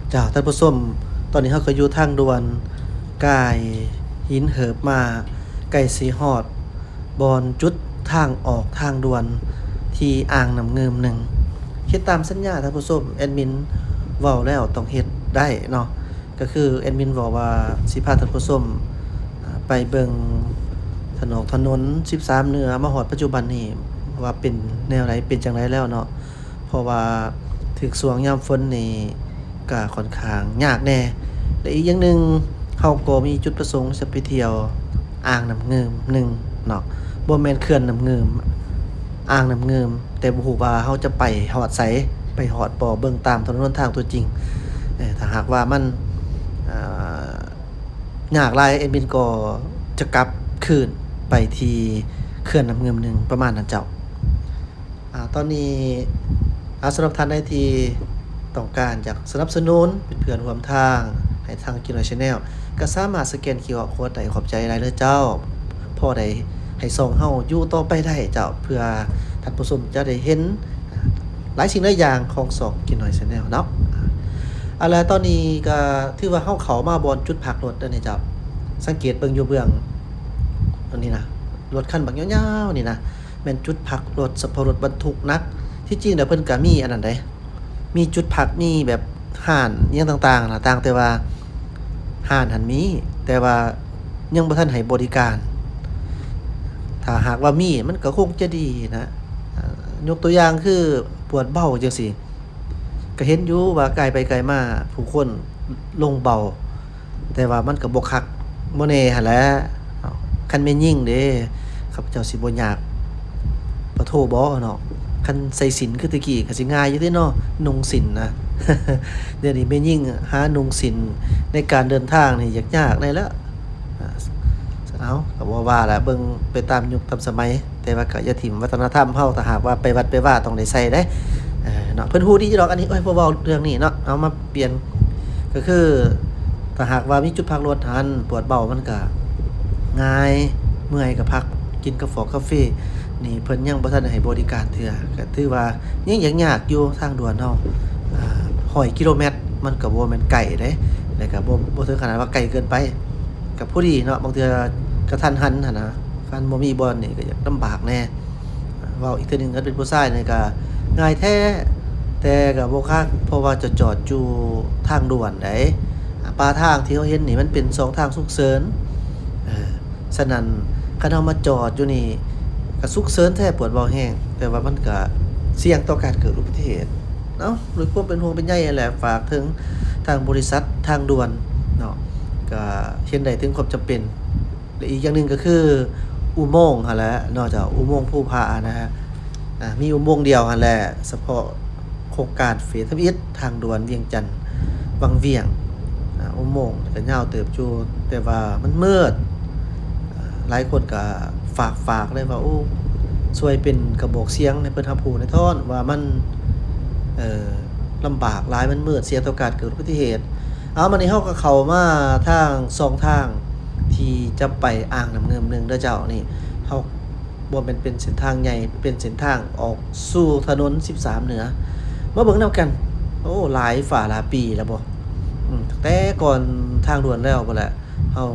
ເຈົ້າ ທ່ານຜູ້ຊົມ, ຕອນນີ້ເຮົາກໍຢູ່ທາງດ່ວນກາຍຫີນເຫີບມາ ໃກ້ຊິຮອດບ່ອນຈຸດທາງອອກທາງດ່ວນທີ່ອ່າງນ້ຳງື່ມໜຶ່ງ. ເຮັດຕາມສັນຍາທ່ານຜູ້ຊົມ, ແອດມິນເວົ້າແລ້ວຕ້ອງເຮັດໄດ້ເນາະ. ກໍຄືແອດມິນເວົ້າວ່າຊິພາທ່ານຜູ້ຊົມ ອາ ໄປເບິ່ງຖະໜອກຖະໜົນສິບສາມເໜືອ ມາຮອດປັດຈຸບັນນີ້ວ່າເປັນແນວໃດ ເປັນຈັ່ງໃດແລ້ວເນາະ. ເພາະວ່າຖືກຊ່ວງຍາມຝົນນີ້ກໍຂ້ອນຂ້າງຍາກແດ່ ແລະ ອີກຢ່າງໜຶ່ງ ເຮົາກໍມີຈຸດປະສົງຈະໄປທ່ຽວອ່າງນ້ຳງື່ມໜຶ່ງເນາະ, ບໍ່ແມ່ນເຂື່ອນນ້ຳງື່ມ ອ່າງນ້ຳງື່ມ, ແຕ່ບໍ່ຮູ້ວ່າເຮົາຈະໄປຮອດໃສ ໄປຮອດບໍ່ ເບິ່ງຕາມຖະໜົນຫົນທາງຕົວຈິງ. ເອີ ຖ້າຫາກວ່າມັນ ເອີ ຍາກຫຼາຍ ແອດມິນກໍຈະກັບຄືນໄປທີ່ເຂື່ອນນ້ຳງື່ມໜຶ່ງ ປະມານນັ້ນເຈົ້າ. ອາ ຕອນນີ້ ອາ ສຳລັບທ່ານໃດທີ່ຕ້ອງການຢາກສະໜັບສະໜູນເປັນເພື່ອນຮ່ວມທາງໃຫ້ທາງ Ginnoy Channel ກໍສາມາດສະແກນ QR Code ໄດ້. ຂອບໃຈຫຼາຍເດີເຈົ້າ, ພໍໄດ້ໃຫ້ຊ່ອງເຮົາຢູ່ຕໍ່ໄປໄດ້ເຈົ້າ, ເພື່ອທ່ານຜູ້ຊົມຈະໄດ້ເຫັນ ອາ ຫຼາຍສິ່ງຫຼາຍຢ່າງຂອງຊ່ອງ Ginnoy Channel ເນາະ. ອາ ແລະ ຕອນນີ້ກໍຖືວ່າເຮົາເຂົ້າມາບ່ອນຈຸດພັກລົດແລ້ວນີ້ເຈົ້າ, ສັງເກດເບິ່ງຢູ່ເບື້ອງ ອັນນີ້ນະ, ລົດຄັນບັກຍາວໆນີ້ນະ ແມ່ນຈຸດພັກລົດສະເພາະລົດບັນທຸກໜັກ. ທີ່ຈິງແລ້ວເພິ່ນກະມີອັນນັ້ນເດ້, ມີຈຸດພັກ ມີແບບຮ້ານອີ່ຫຍັງຕ່າງໆນະ, ຕ່າງແຕ່ວ່າຮ້ານຫັ້ນມີ ແຕ່ວ່າຍັງບໍ່ທັນໃຫ້ບໍລິການ. ຖ້າຫາກວ່າມີມັນກໍຄົງຈະດີນະ. ຍົກຕົວຢ່າງຄືປວດເບົາຈັ່ງຊີ້, ກໍເຫັນຢູ່ວ່າກາຍໄປກາຍມາຜູ້ຄົນລົງເບົາ ແຕ່ວ່າມັນກໍບໍ່ຄັກບໍ່ແນ່ຫັ້ນແຫຼະເນາະ. ຄັນແມ່ຍິງເດ້ ຂ້າພະເຈົ້າຊິບໍ່ຍາກປະໂທບໍເນາະ. ຄັນໃສ່ສິ້ນຄືແຕ່ກີ້ກໍຊິງ່າຍຢູ່ເດ້ເນາະ, ນຸ່ງສິ້ນນະ. ດຽວນີ້ແມ່ຍິງຫານຸ່ງສິ້ນໃນການເດີນທາງນີ້ຍາກໆແດ່ລະ. ເອົາ ກໍບໍ່ວ່າລະ, ເບິ່ງໄປຕາມຍຸກຕາມສະໄໝ, ແຕ່ວ່າກໍຢ່າຖິ້ມວັດທະນະທຳເຮົາ ຖ້າຫາກວ່າໄປວັດໄປວາຕ້ອງໄດ້ໃສ່ເດ້ ເນາະ. ເພິ່ນຮູ້ດີຢູ່ດອກອັນນີ້. ໂອ້ຍ ບໍ່ເວົ້າເລື່ອງນີ້ເນາະ, ເອົາມາ ປ່ຽນ ກໍຄືຖ້າຫາກວ່າມີຈຸດພັກລົດຫັ້ນ ປວດເບົາມັນກະງ່າຍ, ເມື່ອຍກະພັກ, ກິນກາຟອກກາເຟ. ນີ້ເພິ່ນຍັງບໍ່ທັນໃຫ້ບໍລິການເທື່ອ, ກະຖືວ່າຍັງຍາກໆຢູ່. ທາງດ່ວນເຮົາ ອາ ຮ້ອຍກິໂລແມັດ ມັນກະບໍ່ແມ່ນໄກເດ້, ແລະກະບໍ່ ບໍ່ເຖິງຂະໜາດວ່າໄກເກີນໄປ, ກະພໍດີເນາະ. ບາງເທື່ອກະທັນຫັນຫັ້ນນະ, ຄັນບໍ່ມີບ່ອນນີ້ກະຢາກລຳບາກແດ່. ເວົ້າອີກເທື່ອໜຶ່ງ, ຄັນເປັນຜູ້ຊາຍນີ້ກະງ່າຍແທ້ ແຕ່ກະບໍ່ຄັກ ເພາະວ່າຈະຈອດຢູ່ທາງດ່ວນໃດ໋. ອາ ປາທາງທີ່ເຮົາເຫັນນີ້ມັນເປັນຊ່ອງທາງສຸກເສີນ, ເອີ ສະນັ້ນຄັນເຮົາມາຈອດຢູ່ນີ້ກະສຸກເສີນແທ້, ປວດເບົາແຮງ, ແຕ່ວ່າມັນກະສ່ຽງຕໍ່ການເກີດອຸບັດຕິເຫດເນາະ. ດ້ວຍຄວາມເປັນຫ່ວງເປັນໃຍຫັ້ນແຫຼະ, ຝາກເຖິງທາງບໍລິສັດທາງດ່ວນເນາະ, ກະເຫັນໄດ້ເຖິງຄວາມຈຳເປັນ. ແລະ ອີກຢ່າງໜຶ່ງກໍຄືອຸໂມງຫັ້ນແຫຼະເນາະເຈົ້າ, ອຸໂມງພູຜານະຮະ. ອາ ມີອຸໂມງດຽວຫັ້ນແຫຼະ ສະເພາະໂຄງການເຟສທຳອິດທາງດ່ວນວຽງຈັນວັງວຽງ. ອາ ອຸໂມງກໍຍາວເຕີບຢູ່ ແຕ່ວ່າມັນມືດ. ອາ ຫຼາຍຄົນກໍຝາກ ຝາກເລີຍວ່າ ໂອ້ ຊ່ວຍເປັນກະບອກສຽງໃຫ້ເພິ່ນຮັບຮູ້ແດ່ເນາະ ວ່າມັນ ເອີ ລຳບາກຫຼາຍ, ມັນມືດ, ສ່ຽງຕໍ່ການເກີດອຸບັດຕິເຫດ. ເອົາ ມານີ້ເຮົາກໍເຂົ້າມາທາງຊ່ອງທາງ ທີ່ຈະໄປອ່າງນ້ຳງື່ມໜຶ່ງເດີເຈົ້າ. ນີ້ເຮົາບໍ່ແມ່ນເປັນເສັ້ນທາງໃຫຍ່, ເປັນເສັ້ນທາງອອກສູ່ຖະໜົນສິບສາມເໜືອ. ມາເບິ່ງນຳກັນ. ໂອ້ ຫຼາຍຟ້າຫຼາຍປີແລ້ວບໍ່? ອືມ ຕັ້ງແຕ່ກ່ອນທາງດ່ວນແລ້ວພຸ້ນແຫຼະ, ເຮົາ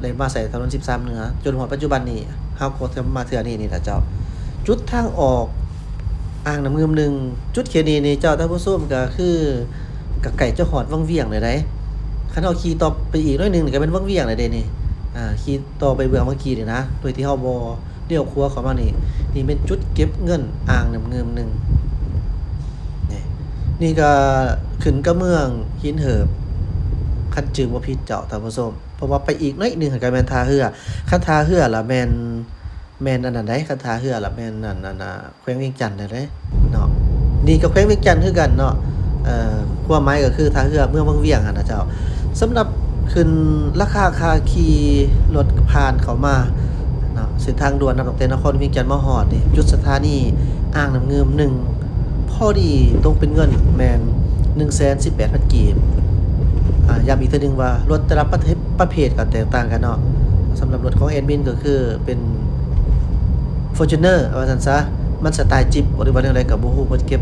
ໄດ້ມາໃຊ້ຖະໜົນສິບສາມເໜືອ ຈົນຮອດປັດຈຸບັນນີ້, ເຮົາກໍຈະມາເທື່ອນີ້ນີ້ລະເຈົ້າ. ຈຸດທາງອອກອ່າງນ້ຳງື່ມໜຶ່ງ, ຈຸດເຂດນີ້ນີ້ເຈົ້າທ່ານຜູ້ຊົມ ກໍຄື ກໍໃກ້ຈະຮອດວັງວຽງແລ້ວໃດ໋. ຄັນເຮົາຂີ່ຕໍ່ໄປອີກໜ້ອຍໜຶ່ງນີ້ກໍແມ່ນວັງວຽງແລ້ວເດ້ນີ້. ອາ ຂີ່ຕໍ່ໄປເບື້ອງເມື່ອກີ້ນີ້ນະ ໂດຍທີ່ເຮົາບໍ່ລ້ຽວຂວາເຂົ້າມານີ້. ນີ້ແມ່ນຈຸດເກັບເງິນອ່າງນ້ຳງື່ມໜຶ່ງ. ນີ້ ນີ້ກໍຂຶ້ນກັບເມືອງຫີນເຫີບ ຄັນຈື່ບໍ່ຜິດເຈົ້າທ່ານຜູ້ຊົມ, ເພາະວ່າໄປອີກໜ້ອຍໜຶ່ງກໍແມ່ນທ່າເຮືອ. ຄັນທ່າເຮືອລະແມ່ນ ແມ່ນອັນນັ້ນໃດ໋, ຄັນທ່າເຮືອລະແມ່ນອັນ ອັນ ອາ ແຂວງວຽງຈັນນັ້ນເດ້ເນາະ. ນີ້ກໍແຂວງວຽງຈັນຄືກັນເນາະ. ເອີ ຄວາມໝາຍກໍຄືທ່າເຮືອເມືອງວັງວຽງຫັ້ນນະເຈົ້າ. ສຳລັບຂຶ້ນລາຄາຄ່າຂີ່ລົດຜ່ານເຂົ້າມາເນາະ, ເສັ້ນທາງດ່ວນນັບຕັ້ງແຕ່ນະຄອນວຽງຈັນມາຮອດນີ້ ຈຸດສະຖານີອ່າງນ້ຳງື່ມໜຶ່ງ ພໍດີຕົກເປັນເງິນແມ່ນໜຶ່ງແສນສິບແປດພັນກີບ. ອາ ຢ້ຳອີກເທື່ອໜຶ່ງວ່າລົດແຕ່ລະປະເພດ ປະເພດກໍແຕກຕ່າງກັນເນາະ. ສຳລັບລົດຂອງແອດມິນກໍຄືເປັນ ຟໍຈູນເນີ ວ່າຊັ້ນຊະ, ມັນສະໄຕລ໌ຈິບ ຫຼືວ່າແນວໃດກໍບໍ່ຮູ້, ເພິ່ນເກັບ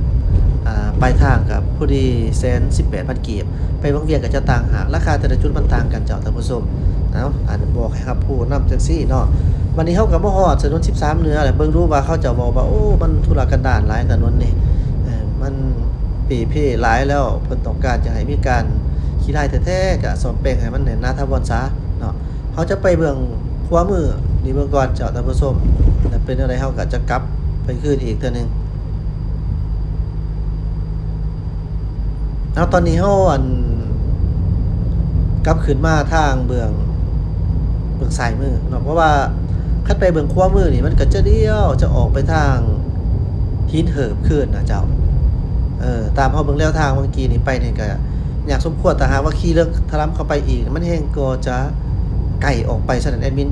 ອ່າ ປາຍທາງກໍພໍດີແສນສິບແປດພັນກີບ ໄປວັງວຽງກໍຈະຕ່າງຫາກ ລາຄາແຕ່ລະຈຸດມັນຕ່າງກັນເຈົ້າທ່ານຜູ້ຊົມ. ເອົາ ອັນບອກໃຫ້ຮັບຮູ້ນຳຈັ່ງຊີ້ເນາະ. ບັດນີ້ເຮົາກໍມາຮອດຖະໜົນສິບສາມເໜືອແລ້ວ ເບິ່ງດູວ່າເຂົາເຈົ້າເວົ້າວ່າ ໂອ້ ມັນທຸລະກັນດານຫຼາຍຖະໜົນນີ້ ເອີ ມັນເປ່ເພຫຼາຍແລ້ວ ເພິ່ນຕ້ອງການຈະໃຫ້ມີການຂີ່ລາຍແທ້ໆ ກະສ້ອມແປງໃຫ້ມັນແໜ້ນໜາຖາວອນຊະເນາະ. ເຮົາຈະໄປເບື້ອງຂວາມືນີ້ເບິ່ງກ່ອນເຈົ້າທ່ານຜູ້ຊົມ ແລ້ວເປັນແນວໃດເຮົາກໍຈະກັບໄປຄືນອີກເທື່ອໜຶ່ງ. ເອົາ ຕອນນີ້ເຮົາ ອັນ ກັບຄືນມາທາງເບື້ອງ ເບື້ອງຊ້າຍມືເນາະ ເພາະວ່າຄັນໄປເບື້ອງຂວາມືນີ້ ມັນກໍຈະລ້ຽວ ຈະອອກໄປທາງຫີນເຫີບຄືນນະເຈົ້າ. ເອີ ຕາມເຮົາເບິ່ງແນວທາງເມື່ອກີ້ນີ້ໄປນີ້ກໍຍາກສົມຄວນ ຖ້າຫາກວ່າຂີ່ເລິກທະລຳເຂົ້າໄປອີກ ມັນແຮ່ງກໍຈະໄກອອກໄປ. ສະນັ້ນແອດມິນ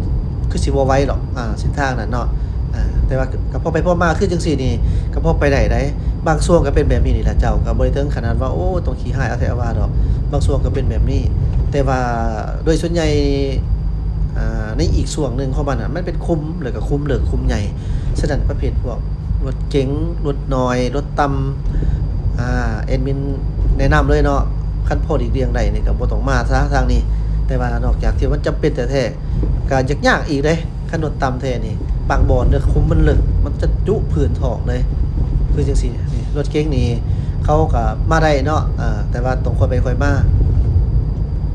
ຄືຊິບໍ່ໄຫວດອກ ອ່າ ເສັ້ນທາງນັ້ນເນາະ. ອ່າ ແຕ່ວ່າກໍພໍໄປພໍມາ ຄືຈັ່ງຊີ້ນີ້ກໍພໍໄປໄດ້ໃດ໋. ບາງຊ່ວງກໍເປັນແບບນີ້ນີ້ແຫຼະເຈົ້າ ກໍບໍ່ໄດ້ເຖິງຂະໜາດວ່າ ໂອ້ ຕ້ອງຂີ່ຮ້າຍເອົາແທ້ເອົາວ່າດອກ. ບາງຊ່ວງກໍເປັນແບບນີ້ ແຕ່ວ່າໂດຍສ່ວນໃຫຍ່ ອ່າ ໃນອີກຊ່ວງໜຶ່ງຂອງມັນນະ ມັນເປັນຂຸມ ແລ້ວກໍຂຸມເລິກຂຸມໃຫຍ່. ສະນັ້ນປະເພດພວກລົດເກັງ ລົດນ້ອຍ ລົດຕ່ຳ ອ່າ ແອດມິນແນະນຳເລີຍເນາະ ຄັນພໍຫຼີກລ່ຽງໄດ້ນີ້ກໍບໍ່ຕ້ອງມາຊະທາງນີ້. ແຕ່ວ່ານອກຈາກທີ່ມັນຈຳເປັນແທ້ໆ ກໍຍາກໆອີກເດ້. ຄັນລົດຕ່ຳແທ້ນີ້ ບາງບ່ອນເດີ ຂຸມມັນເລິກ ມັນຈະຈຸພື້ນທ້ອງເລີຍ ຄືຈັ່ງຊີ້. ນີ້ ລົດເກັງນີ້ເຂົາກໍມາໄດ້ເນາະ ເອີ ແຕ່ວ່າຕ້ອງຄ່ອຍໄປຄ່ອຍມາ.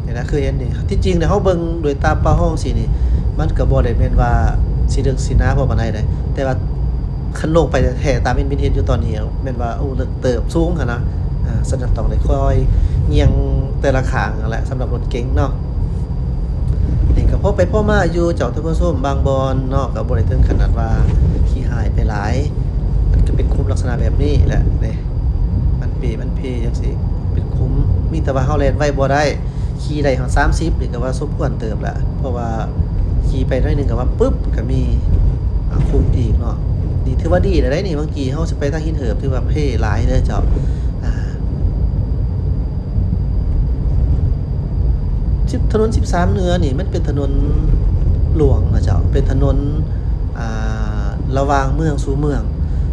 ນີ້ນະ ຄືເຫັນນີ້ ທີ່ຈິງແລ້ວເຮົາເບິ່ງໂດຍຕາເປົ່າເຮົາຈັ່ງຊີ້ນີ້ ມັນກໍບໍ່ໄດ້ແມ່ນວ່າຊິເລິກຊິໜາພໍປານໃດເດ້ ແຕ່ວ່າຄັນລົງໄປແທ້ໆ ຕາມແອດມິນເຫັນຢູ່ຕອນນີ້ ແມ່ນວ່າ ໂອ້ ເລິກເຕີບ ສູງຫັ້ນນະ. ອ່າ ສະນັ້ນຕ້ອງໄດ້ຄອຍຍ່ຽງແຕ່ລະຂ້າງຫັ້ນແຫຼະ ສຳລັບລົດເກັງເນາະ. ນີ້ກໍພໍໄປພໍມາຢູ່ເຈົ້າທ່ານຜູ້ຊົມ ບາງບ່ອນເນາະ ກໍບໍ່ໄດ້ເຖິງຂະໜາດວ່າຂີ້ຮ້າຍໄປຫຼາຍ. ມັນກໍເປັນຂຸມລັກສະນະແບບນີ້ແຫຼະເດ້ ມັນເປມັນເພຈັ່ງຊີ້ ເປັນຂຸມ. ມີແຕ່ວ່າເຮົາແລ່ນໄວບໍ່ໄດ້ ຂີ່ໄດ້ຮອດສາມສິບນີ້ກໍວ່າສົມຄວນເຕີບລະ ເພາະວ່າຂີ່ໄປໜ້ອຍໜຶ່ງກໍວ່າປຶບ ກໍມີ ອ່າ ຂຸມອີກເນາະ. ນີ້ຖືວ່າດີແລ້ວໃດ໋ນີ້ ເມື່ອກີ້ເຮົາຊິໄປທາງຫີນເຫີບ ຖືວ່າເພຫຼາຍເດີເຈົ້າ. ອ່າ ສິບ ຖະໜົນສິບສາມເໜືອນີ້ ມັນເປັນຖະໜົນຫຼວງນະເຈົ້າ ເປັນຖະໜົນ ອ່າ ລະຫວ່າງເມືອງສູ່ເມືອງ.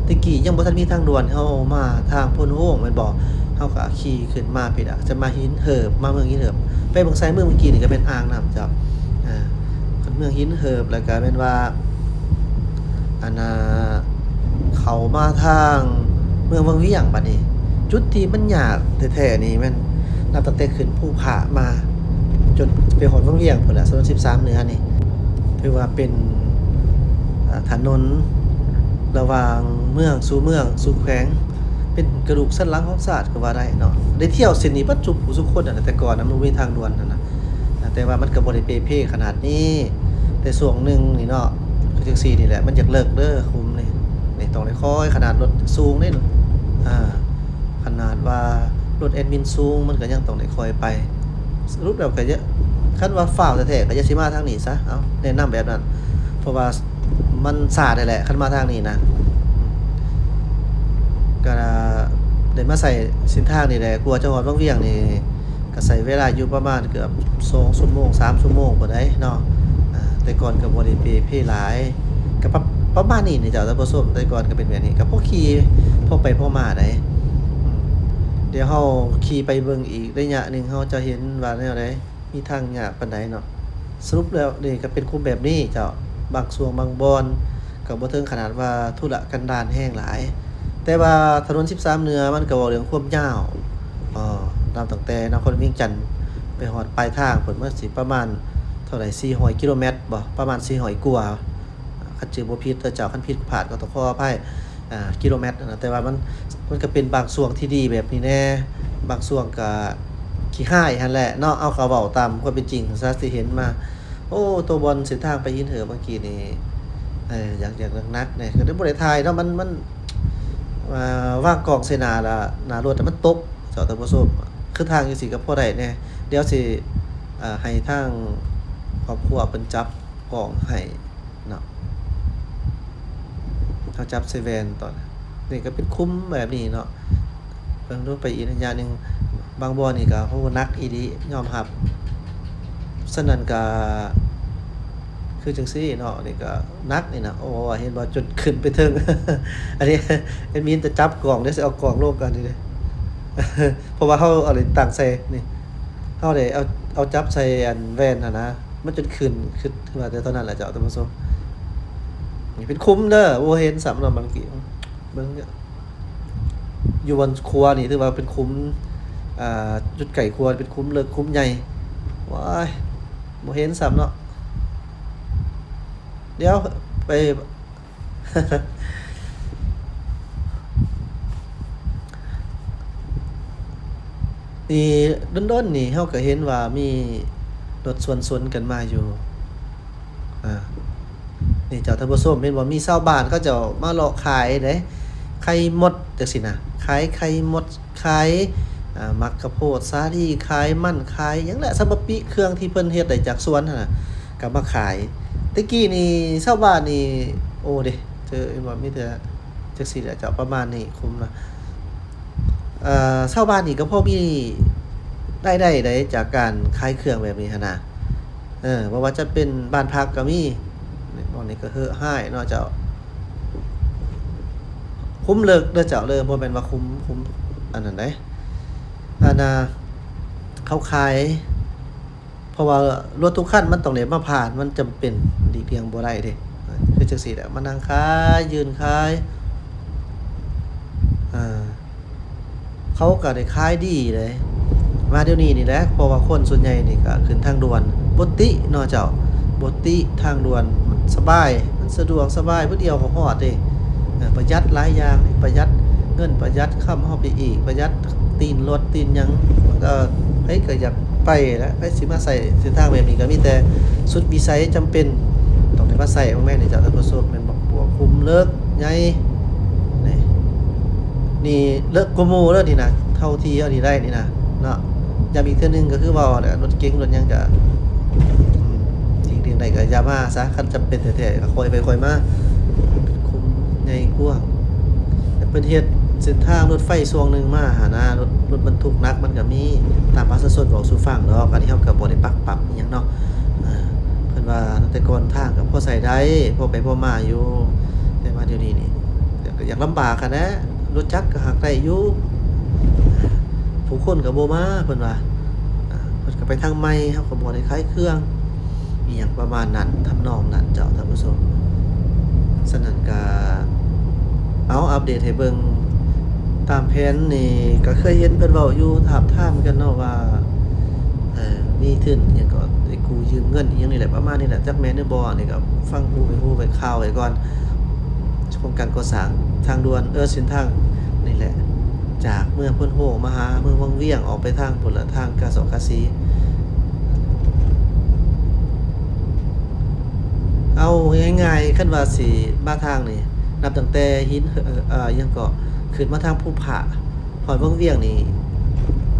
ແຕ່ກີ້ຍັງບໍ່ທັນມີທາງດ່ວນ ເຮົາມາທາງໂພນໂຮງແມ່ນບໍ່ ເຮົາກໍຂີ່ຂຶ້ນມາພີ້ລະ ຈະມາຫີນເຫີບ ມາເມືອງຫີນເຫີບ. ໄປເບິ່ງຊ້າຍມືເມື່ອກີ້ນີ້ກໍແມ່ນອ່າງນ້ຳເຈົ້າ. ອ່າ ເມືອງຫີນເຫີບ ແລ້ວກໍແມ່ນວ່າ ອັນນ່າ ເຂົ້າມາທາງເມືອງວັງວຽງ. ບັດນີ້ຈຸດທີ່ມັນຍາກແທ້ໆນີ້ແມ່ນນັບຕັ້ງແຕ່ຂຶ້ນພູຜາມາ ຈົນໄປຮອດວັງວຽງພຸ້ນລະ. ຖະໜົນສິບສາມເໜືອນີ້ຖືວ່າເປັນ ອ່າ ຖະໜົນລະຫວ່າງເມືອງສູ່ເມືອງສູ່ແຂວງ ເປັນກະດູກສັນຫຼັງຂອງຊາດກໍວ່າໄດ້ເນາະ. ໄດ້ທ່ຽວເສັ້ນນີ້ເບິດທຸກຜູ້ທຸກຄົນຫັ້ນນະ ແຕ່ກ່ອນນະ ມັນບໍ່ມີທາງດ່ວນຫັ້ນນະ. ອ່າ ແຕ່ວ່າມັນກໍບໍ່ໄດ້ເປເພຂະໜາດນີ້ ແຕ່ຊ່ວງໜຶ່ງນີ້ເນາະ ຄືຈັ່ງຊີ້ນີ້ແຫຼະ ມັນຢາກເລິກເດີຂຸມນີ້. ນີ້ຕ້ອງໄດ້ຄ່ອຍ ຂະໜາດລົດສູງເດ້ ອ່າ ຂະໜາດວ່າລົດແອດມິນສູງ ມັນກໍຍັງຕ້ອງໄດ້ຄ່ອຍໄປ. ສະຫຼຸບແລ້ວກໍຢ່າ ຄັນວ່າຟ້າວແທ້ໆ ກໍຢ່າຊິມາທາງນີ້ຊະ ເອົາ ແນະນຳແບບນັ້ນ ເພາະວ່າມັນຊ້າແທ້ແຫຼະ ຄັນມາທາງນີ້ນະ. ກໍໄດ້ມາໃຊ້ເສັ້ນທາງນີ້ແຫຼະ ກວ່າຈະຮອດວັງວຽງນີ້ ກໍໃຊ້ເວລາຢູ່ປະມານເກືອບສອງຊົ່ວໂມງ ສາມຊົ່ວໂມງພຸ້ນໃດ໋ເນາະ. ອ່າ ແຕ່ກ່ອນກໍບໍ່ໄດ້ເປເພຫຼາຍ ກໍປະ ປະມານນີ້ນີ້ເຈົ້າທ່ານຜູ້ຊົມ. ແຕ່ກ່ອນກໍເປັນແບບນີ້ ກໍພໍຂີ່ ພໍໄປພໍມາໄດ໋. ອືມ ດຽວເຮົາຂີ່ໄປເບິ່ງອີກໄລຍະໜຶ່ງ ເຮົາຈະເຫັນວ່າແນວໃດ ມີທາງຍາກປານໃດເນາະ. ສະຫຼຸບແລ້ວນີ້ກໍເປັນຂຸມແບບນີ້ເຈົ້າ ບາງຊ່ວງບາງບ່ອນ ກໍບໍ່ເຖິງຂະໜາດວ່າທຸລະກັນດານແຮງຫຼາຍ. ແຕ່ວ່າຖະໜົນສິບສາມເໜືອ ມັນກໍເວົ້າເລື່ອງຄວາມຍາວ ເອີ ນັບຕັ້ງແຕ່ນະຄອນວຽງຈັນໄປຮອດປາຍທາງພຸ້ນ ມັນຊິປະມານເທົ່າໃດ ສີ່ຮ້ອຍກິໂລແມັດບໍ ປະມານສີ່ຮ້ອຍກວ່າ ຄັນຈື່ບໍ່ຜິດເດີເຈົ້າ ຄັນຜິດພາດກໍຕ້ອງຂໍອະໄພ ອ່າ ກິໂລແມັດຫັ້ນນະ. ແຕ່ວ່າມັນ ມັນກໍເປັນບາງຊ່ວງທີ່ດີແບບນີ້ແດ່ ບາງຊ່ວງກໍຂີ້ຮ້າຍຫັ້ນແຫຼະເນາະ. ເອົາ ກໍເວົ້າຕາມຄວາມເປັນຈິງຊະ ທີ່ເຫັນມາ. ໂອ້ ໂຕບ່ອນເສັ້ນທາງໄປຫີນເຫີບເມື່ອກີ້ນີ້ ເອີ ຢາກ ຢາກໜັກໆແດ່ ກໍເລີຍບໍ່ໄດ້ຖ່າຍເນາະ. ມັນ ມັນ ອ່າ ວາງກ້ອງໃສ່ໜ້າລະ ໜ້າລົດ ແຕ່ມັນຕົກ ເຈົ້າທ່ານຜູ້ຊົມ. ຄືທາງຈັ່ງຊີ້ກໍພໍໄດ້ແດ່ ດຽວຊິ ອ່າ ໃຫ້ທາງຄອບຄົວເພິ່ນຈັບກ້ອງໃຫ້ເນາະ. ເຮົາຈັບໃສ່ແວ່ນຕອນ ນີ້ກໍເປັນຂຸມແບບນີ້ເນາະ. ເບິ່ງລົງໄປອີກໄລຍະໜຶ່ງ ບາງບ່ອນນີ້ກໍ ໂອ້ ໜັກອີ່ຫຼີ ຍອມຮັບ. ສະນັ້ນກໍ ຄືຈັ່ງຊີ້ເນາະ ນີ້ກໍໜັກນີ້ນະ. ໂອ້ ເຫັນບໍ່ ຈົນຂຶ້ນໄປເທິງ ອັນນີ້ແອດມິນຈະຈັບກ້ອງເດ້ ຊິເອົາກ້ອງລົງກັນນີ້ເດ້ ເພາະວ່າເຮົາເອົານີ້ຕັ້ງໃສ່ນີ້ ເຮົາໄດ້ເອົາ ເອົາຈັບໃສ່ອັນແວ່ນຫັ້ນນະ ມັນຈົນຂຶ້ນ ຄືວ່າແຕ່ຕອນນັ້ນແຫຼະເຈົ້າທ່ານຜູ້ຊົມ. ນີ້ເປັນຂຸມເດີ ບໍ່ເຫັນຊ້ຳເນາະ ບາງທີເບິ່ງ ຢູ່ບ່ອນຂົວນີ້ຖືວ່າເປັນຂຸມ ອ່າ ຈຸດໃກ້ຂົວເປັນຂຸມເລິກຂຸມໃຫຍ່. ວ້າຍ ບໍ່ເຫັນຊ້ຳເນາະ ດຽວໄປ ນີ້ດົນໆນີ້ເຮົາກໍເຫັນວ່າມີລົດສວນຊົນກັນມາຢູ່ ອ່າ ນີ້ເຈົ້າທ່ານຜູ້ຊົມ ເຫັນບໍ່ ມີຊາວບ້ານເຂົາເຈົ້າມາເລາະຂາຍເດ້ ໄຂ່ມົດຈັ່ງຊີ້ນະ ຂາຍໄຂ່ມົດ ຂາຍ ອ່າ ໝາກກະໂພດສາລີ ຂາຍມັນ ຂາຍຫຍັງແຫຼະ ສຳມະປິ ເຄື່ອງທີ່ເພິ່ນເຮັດໄດ້ຈາກສວນຫັ້ນນະ ກໍມາຂາຍ. ແຕ່ກີ້ນີ້ຊາວບ້ານນີ້ ໂອ້ເດ້ ເຈີ ເຫັນບໍ່ ມີແຕ່ຈັ່ງຊີ້ແຫຼະເຈົ້າ ປະມານນີ້ ຄຸ້ມນະ. ເອີ ຊາວບ້ານນີ້ກໍພໍມີລາຍໄດ້ໄດ໋ ຈາກການຂາຍເຄື່ອງແບບນີ້ຫັ້ນນະ. ເອີ ບໍ່ວ່າຈະເປັນບ້ານພັກກໍມີ ບ່ອນນີ້ກໍເຫາະຮ້າຍເນາະເຈົ້າ ຂຸມເລິກເດີເຈົ້າເດີ ບໍ່ແມ່ນວ່າຂຸມ ຂຸມອັນນັ້ນໃດ໋ ອັນນ່າ ເຂົາຂາຍ ເພາະວ່າລົດທຸກຄັນມັນຕ້ອງໄດ້ມາຜ່ານ ມັນຈຳເປັນ ຫຼີກລ່ຽງບໍ່ໄດ້ເດ້. ຄືຈັ່ງຊີ້ແຫຼະ ມານັ່ງຂາຍ ຢືນຂາຍ ອ່າ ເຂົາກໍໄດ້ຂາຍດີເດ້ ມາດຽວນີ້ນີ້ແຫຼະ ເພາະວ່າຄົນສ່ວນໃຫຍ່ນີ້ກໍຂຶ້ນທາງດ່ວນ ບໍ່ຕິເນາະເຈົ້າ ບໍ່ຕິ ທາງດ່ວນມັນສະບາຍ ມັນສະດວກສະບາຍ ບາດດຽວກໍຮອດເດ້. ເອີ ປະຢັດຫຼາຍຢ່າງ ປະຢັດເງິນ ປະຢັດຄຳເຮົາໄປອີກ ປະຢັດຕີນລົດຕີນຫຍັງ ມັນກໍ ໃຜກໍຢາກໄປແຫຼະ ໃຜຊິມາໃຊ້ເສັ້ນທາງແບບນີ້ ກໍມີແຕ່ສຸດວິໄສຈຳເປັນຕ້ອງໄດ້ມາໃຊ້. ເບິ່ງແມ່ນນີ້ເຈົ້າທ່ານຜູ້ຊົມ ແມ່ນບັກບົວຂຸມເລິກໃຫຍ່ ນີ້ ນີ້ເລິກກວ່າໝູ່ເດີນີ້ນະ ເທົ່າທີ່ເຮົານີ້ໄດ້ນີ້ນະເນາະ. ຢ້ຳອີກເທື່ອໜຶ່ງກໍຄືເວົ້າແຫຼະ ລົດເກັງລົດຫຍັງກໍ ອືມ ຫຼີກລ່ຽງໄດ້ກໍຢ່າມາຊະ ຄັນຈຳເປັນແທ້ໆ ກໍຄ່ອຍໄປຄ່ອຍມາ ເປັນຂຸມໃຫຍ່ກວ້າງ ແຕ່ເພິ່ນເຮັດເສັ້ນທາງລົດໄຟຊ່ວງໜຶ່ງມາຫັ້ນນະ ລົດ ລົດບັນທຸກໜັກມັນກໍມີ ຕາມປະຊາຊົນເວົ້າສູ່ຟັງດອກ ອັນນີ້ເຮົາກໍບໍ່ໄດ້ປັກປັບອີ່ຫຍັງເນາະ. ເອີ ເພິ່ນວ່າແຕ່ກ່ອນທາງກໍພໍໃຊ້ໄດ້ ພໍໄປພໍມາຢູ່ ແຕ່ມາດຽວນີ້ນີ້ ກໍຢາກລຳບາກຫັ້ນແຫຼະ ລົດຈັກກໍຫາກໄດ້ຢູ່ ຜູ້ຄົນກໍບໍ່ມາ ເພິ່ນວ່າ ອ່າ ເພິ່ນກໍໄປທາງໃໝ່ ເຮົາກໍບໍ່ໄດ້ຂາຍເຄື່ອງ ອີ່ຫຍັງປະມານນັ້ນ ທຳນອງນັ້ນເຈົ້າທ່ານຜູ້ຊົມ. ສະນັ້ນກໍ ເອົາ ອັບເດດໃຫ້ເບິ່ງ ຕາມແຜນນີ້ ກໍເຄີຍເຫັນເພິ່ນເວົ້າຢູ່ ທາບທາມກັນເນາະວ່າ ເອີ ມີທຶນຫຍັງກໍໄດ້ກູ້ຢືມເງິນອີ່ຫຍັງນີ້ແຫຼະ ປະມານນີ້ແຫຼະ ຈັກແມ່ນຫຼືບໍ່ ອັນນີ້ກໍຟັງຫູໄປຫູໄປ ຂ່າວໄວ້ກ່ອນ. ໂຄງການກໍ່ສ້າງທາງດ່ວນ ເອີ ເສັ້ນທາງນີ້ແຫຼະ ຈາກເມືອງໂພນໂຮງມາຫາເມືອງວັງວຽງ ອອກໄປທາງພຸ້ນລະ ທາງກາຊອກກາສີ. ເອົາງ່າຍໆ ຄັນວ່າຊິມາທາງນີ້ ນັບຕັ້ງແຕ່ຫີນ ເອີ ອີ່ຫຍັງເກາະ ຂຶ້ນມາທາງພູຜາ ຮອດວັງວຽງນີ້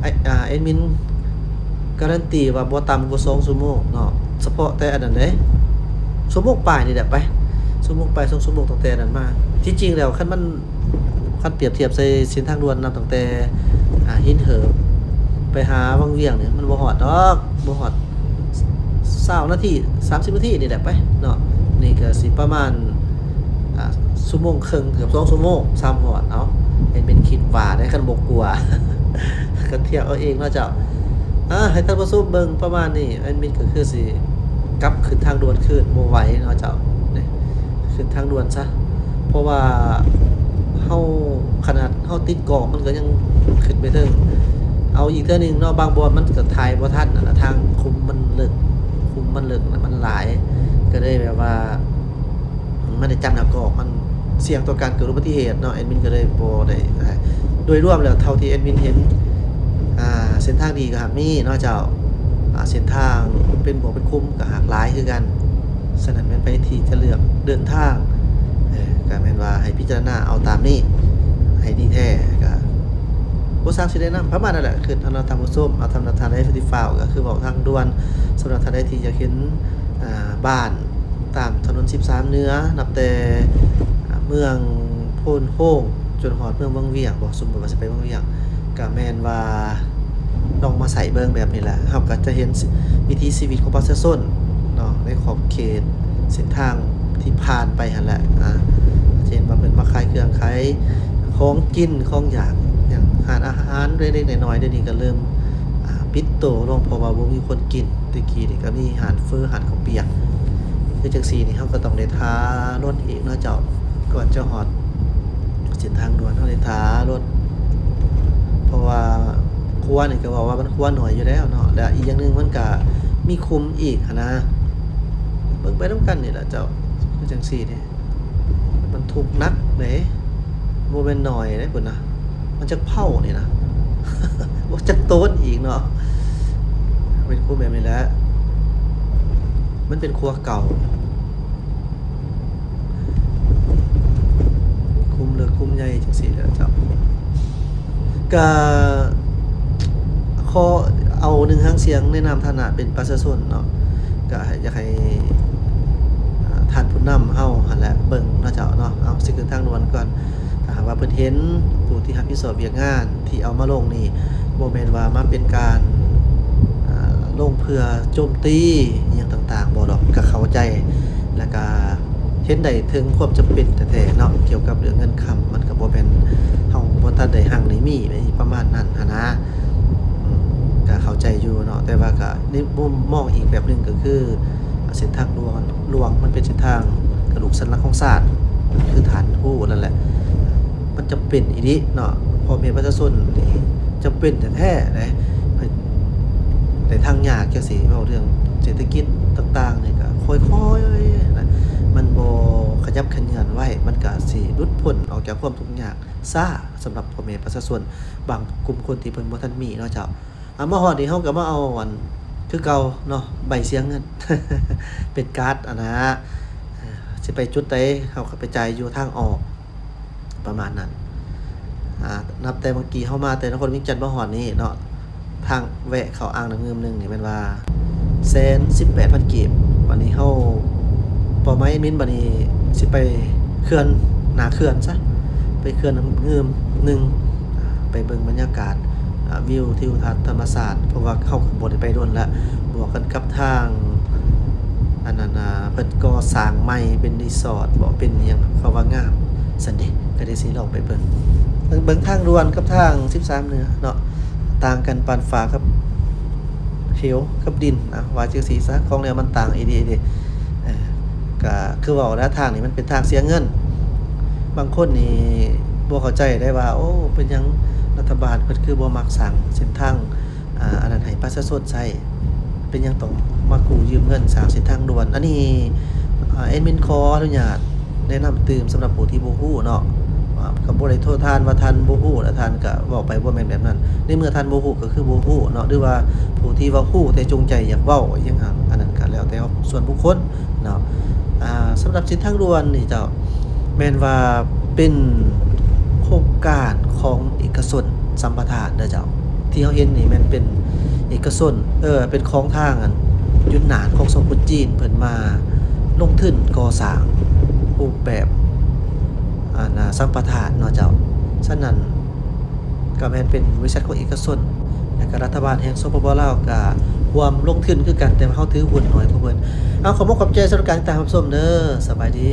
ໄອ້ ອ່າ ແອດມິນກາຣັນຕີວ່າບໍ່ຕ່ຳກວ່າສອງຊົ່ວໂມງເນາະ ສະເພາະແຕ່ອັນນັ້ນເດ້ ຊົ່ວໂມງປາຍນີ້ແຫຼະໄປ ຊົ່ວໂມງປາຍ ສອງຊົ່ວໂມງ ຕັ້ງແຕ່ນັ້ນມາ. ທີ່ຈິງແລ້ວ ຄັນມັນ ຄັນປຽບທຽບໃສ່ເສັ້ນທາງດ່ວນ ນັບຕັ້ງແຕ່ ອ່າ ຫີນເຫີບ ໄປຫາວັງວຽງນີ້ ມັນບໍ່ຮອດດອກ ບໍ່ຮອດຊາວນາທີ ສາມສິບນາທີນີ້ແຫຼະໄປເນາະ. ນີ້ກໍຊິປະມານ ອ່າ ຊົ່ວໂມງເຄິ່ງ ເກືອບສອງຊົ່ວໂມງ ສາມຮອດ. ເອົາ ແອດມິນຄິດວ່າໄດ້ ຄັນບໍ່ກົວ ຄັນທຽບເອົາເອງເນາະເຈົ້າ. ອ່າ ໃຫ້ທ່ານຜູ້ຊົມເບິ່ງປະມານນີ້ ແອດມິນກໍຄືຊິກັບຂຶ້ນທາງດ່ວນຄືນ ບໍ່ໄຫວເນາະເຈົ້າ ນີ້ ຂຶ້ນທາງດ່ວນຊະ ເພາະວ່າເຮົາ ຂະໜາດເຮົາຕິດກ້ອງ ມັນກໍຍັງຂຶ້ນໄປເທິງ. ເອົາອີກເທື່ອໜຶ່ງເນາະ ບາງບ່ອນມັນກໍຖ່າຍບໍ່ທັນຫັ້ນນະ ທາງຂຸມມັນເລິກ ຂຸມມັນເລິກ ແລະ ມັນຫຼາຍ ກໍເລີຍແບບວ່າ ມັນໄດ້ຈຳໜ້າກ້ອງ ມັນສ່ຽງຕໍ່ການເກີດອຸບັດຕິເຫດເນາະ ແອດມິນກໍເລີຍບໍ່ໄດ້. ໂດຍລວມແລ້ວ ເທົ່າທີ່ແອດມິນເຫັນ ອ່າ ເສັ້ນທາງດີກໍຫາກມີເນາະເຈົ້າ ອ່າ ເສັ້ນທາງເປັນບວກເປັນຂຸມກໍຫາກຫຼາຍຄືກັນ. ສະນັ້ນແມ່ນໃຜທີ່ຈະເລືອກເດີນທາງ ເອີ ກໍແມ່ນວ່າໃຫ້ພິຈາລະນາເອົາຕາມນີ້ ໃຫ້ດີແທ້ກໍບໍ່ຊ່າງຊິແນະນຳ ປະມານນັ້ນແຫຼະ. ຄືທ່ານ ທ່ານຜູ້ຊົມ ເອົາ ສຳລັບທ່ານໃດທີ່ຟ້າວ ກໍຄືເວົ້າທາງດ່ວນ. ສຳລັບທ່ານໃດທີ່ຢາກເຫັນ ອ່າ ບ້ານຕາມຖະໜົນສິບສາມເໜືອ ນັບແຕ່ ອ່າ ເມືອງໂພນໂຮງ ຈົນຮອດເມືອງວັງວຽງບໍ ສົມມຸດວ່າຊິໄປວັງວຽງ ກະແມ່ນວ່າລອງມາໃຊ້ເບິ່ງແບບນີ້ແຫຼະ ເຮົາກະຈະເຫັນ ວິຖີຊີວິດຂອງປະຊາຊົນເນາະ ໃນຂອບເຂດ ເສັ້ນທາງທີ່ຜ່ານໄປຫັ້ນແຫຼະ. ອາ ຈະເຫັນວ່າເພິ່ນມາຂາຍເຄື່ອງຂາຍຂອງກິນຂອງຢາກ ຫຍັງ ຮ້ານອາຫານເລັກໆນ້ອຍໆ ດຽວນີ້ກໍເລີ່ມ ອາ ປິດໂຕລົງ ເພາະວ່າບໍ່ມີຄົນກິນ. ແຕ່ກີ້ນີ້ກໍມີຮ້ານເຝີ ຮ້ານເຂົ້າປຽກ ຄືຈັ່ງຊີ້ນີ້ ເຮົາກໍຕ້ອງໄດ້ຖ້າລົດອີກເນາະເຈົ້າ ກ່ອນຈະຮອດເສັ້ນທາງດ່ວນ ເຮົາໄດ້ຖ້າລົດ ເພາະວ່າຂົວນີ້ກໍເວົ້າວ່າມັນຂົວໜ້ອຍຢູ່ແລ້ວເນາະ ແລະ ອີກຢ່າງໜຶ່ງມັນກໍມີຂຸມອີກຫັ້ນນະ. ເບິ່ງໄປນຳກັນນີ້ລະເຈົ້າ ຄືຈັ່ງຊີ້ເດ້. ບັນທຸກໜັກເດ້ ບໍ່ແມ່ນໜ້ອຍເດ້ພຸ້ນນະ. ມັນຈັກເພົ້ານີ້ນະ ບໍ່ຈັກໂຕນອີກເນາະ. ເປັນຂຸມແບບນີ້ແຫຼະ ມັນເປັນຂົວເກົ່າ ຂຸມເລິກຂຸມໃຫຍ່ຈັ່ງຊີ້ແຫຼະເຈົ້າ. ກະຂໍເອົາໜຶ່ງຫາງສຽງໃນນາມຖານະເປັນປະຊາຊົນເນາະ ກະຢາກໃຫ້ ອາ ທ່ານຜູ້ນຳເຮົາຫັ້ນແຫຼະເບິ່ງເນາະເຈົ້າເນາະ. ເອົາ ຊິຂຶ້ນທາງດ່ວນກ່ອນ ຖ້າຫາກວ່າເພິ່ນເຫັນຜູ້ທີ່ຮັບຜິດຊອບວຽກງານທີ່ເອົາມາລົງນີ້ ບໍ່ແມ່ນວ່າມາເປັນການ ອາ ລົງເພື່ອໂຈມຕີອີ່ຫຍັງຕ່າງໆ ບໍ່ດອກ ກະເຂົ້າໃຈ ແລະກະ ເຫັນໄດ້ເຖິງຄວາມຈຳເປັນແທ້ໆເນາະ ກ່ຽວກັບເລື່ອງເງິນຄຳ ມັນກໍບໍ່ແມ່ນເຮົາບໍ່ທັນໄດ້ຮັ່ງໄດ້ມີ ປະມານນັ້ນຫັ້ນນະ. ອືມ ກໍເຂົ້າໃຈຢູ່ເນາະ ແຕ່ວ່າກໍໃນມຸມມອງອີກແບບໜຶ່ງ ກໍຄືເສັ້ນທາງຫຼວງ ຫຼວງ ມັນເປັນເສັ້ນທາງກະດູກສັນຫຼັງຂອງຊາດ ຄືທ່ານຮູ້ນັ້ນແຫຼະ ມັນຈຳເປັນອີ່ຫຼີເນາະ. ພໍ່ແມ່ປະຊາຊົນນີ້ຈຳເປັນແທ້ໆເດ້ ໃນທາງຍາກຈັ່ງຊີ້ ເວົ້າເລື່ອງເສດຖະກິດຕ່າງໆນີ້ກໍຄ່ອຍໆນະ ມັນບໍ່ຂະຫຍັບຂະເຫຍື້ອນໄວ ມັນກໍຊິຫຼຸດພົ້ນອອກຈາກຄວາມທຸກຍາກຊ້າ ສຳລັບພໍ່ແມ່ປະຊາຊົນບາງກຸ່ມຄົນທີ່ເພິ່ນບໍ່ທັນມີເນາະເຈົ້າ. ອາ ມາຮອດນີ້ເຮົາກໍມາເອົາອັນ ຄືເກົ່າເນາະ ໃບເສຍເງິນ ເປັນກາດຫັ້ນນະ ເອີ ຊິໄປຈຸດໃດເຮົາກໍໄປຈ່າຍຢູ່ທາງອອກ ປະມານນັ້ນ. ອາ ນັບແຕ່ເມື່ອກີ້ເຮົາມາແຕ່ນະຄອນວຽງຈັນມາຮອດນີ້ເນາະ ທາງແວະເຂົ້າອ່າງນ້ຳງື່ມໜຶ່ງນີ້ແມ່ນວ່າ ແສນສິບແປດພັນກີບ. ບັດນີ້ເຮົາ ເປົ້າໝາຍແອດມິນບັດນີ້ຊິໄປເຂື່ອນ ໜ້າເຂື່ອນຊະ ໄປເຂື່ອນນ້ຳງື່ມໜຶ່ງ ໄປເບິ່ງບັນຍາກາດ ອາ ວິວທິວທັດທຳມະຊາດ ເພາະວ່າເຮົາກໍບໍ່ໄດ້ໄປດົນລະ ບວກກັນກັບທາງ ອັນນັ້ນນະ ເພິ່ນກໍ່ສ້າງໃໝ່ເປັນຣີສອດບໍ ເປັນຫຍັງ ເຂົາວ່າງາມຊັ້ນເດ ກໍເດຊິລອງໄປເບິ່ງ. ເບິ່ງ ເບິ່ງທາງດ່ວນກັບທາງສິບສາມເໜືອເນາະ ຕ່າງກັນປານຟ້າກັບເຫວກັບດິນ ອາ ວ່າຈັ່ງຊີ້ຊະ ຂອງແນວມັນຕ່າງອີ່ຫຼີເດ. ເອີ ກໍຄືເວົ້າແຫຼະ ທາງນີ້ມັນເປັນທາງເສຍເງິນ. ບາງຄົນນີ້ບໍ່ເຂົ້າໃຈໄດ້ວ່າ ໂອ້ ເປັນຫຍັງລັດຖະບານເພິ່ນຄືບໍ່ມັກສ້າງເສັ້ນທາງ ອາ ອັນນັ້ນໃຫ້ປະຊາຊົນໃຊ້ ເປັນຫຍັງຕ້ອງມາກູ້ຢືມເງິນສ້າງເສັ້ນທາງດ່ວນ? ອັນນີ້ ອາ ແອດມິນຂໍອະນຸຍາດແນະນຳຕື່ມສຳລັບຜູ້ທີ່ບໍ່ຮູ້ເນາະ ອາ ກໍບໍ່ໄດ້ໂທດທ່ານວ່າທ່ານບໍ່ຮູ້ ແລະທ່ານກໍເວົ້າໄປ ບໍ່ແມ່ນແບບນັ້ນ. ໃນເມື່ອທ່ານບໍ່ຮູ້ກໍຄືບໍ່ຮູ້ເນາະ ຫຼືວ່າຜູ້ທີ່ວ່າຮູ້ແຕ່ຈົງໃຈຢາກເວົ້າອີ່ຫຍັງຫັ້ນ ອັນນັ້ນກໍແລ້ວແຕ່ສ່ວນບຸກຄົນເນາະ. ອາ ສຳລັບເສັ້ນທາງດ່ວນນີ້ເຈົ້າ ແມ່ນວ່າເປັນໂຄງການຂອງເອກະຊົນສຳປະທານເດີເຈົ້າ. ທີ່ເຮົາເຫັນນີ້ແມ່ນເປັນເອກະຊົນ ເອີ ເປັນຂອງທາງອັນຢຸນນານ ຂອງສປຈີນ ເພິ່ນມາລົງທຶນກໍ່ສ້າງຮູບແບບ ອັນ ສຳປະທານເນາະເຈົ້າ. ສະນັ້ນ ກໍແມ່ນເປັນບໍລິສັດຂອງເອກະຊົນ ແລະກະລັດຖະບານແຫ່ງ ສປປ ລາວ ກະຮ່ວມລົງທຶນຄືກັນ ແຕ່ວ່າເຮົາຖືຫຸ້ນໜ້ອຍກວ່າເພິ່ນ. ເອົາ ຂໍຂອບໃຈສຳລັບການຕິດຕາມຮັບຊົມເດີ. ສະບາຍດີ.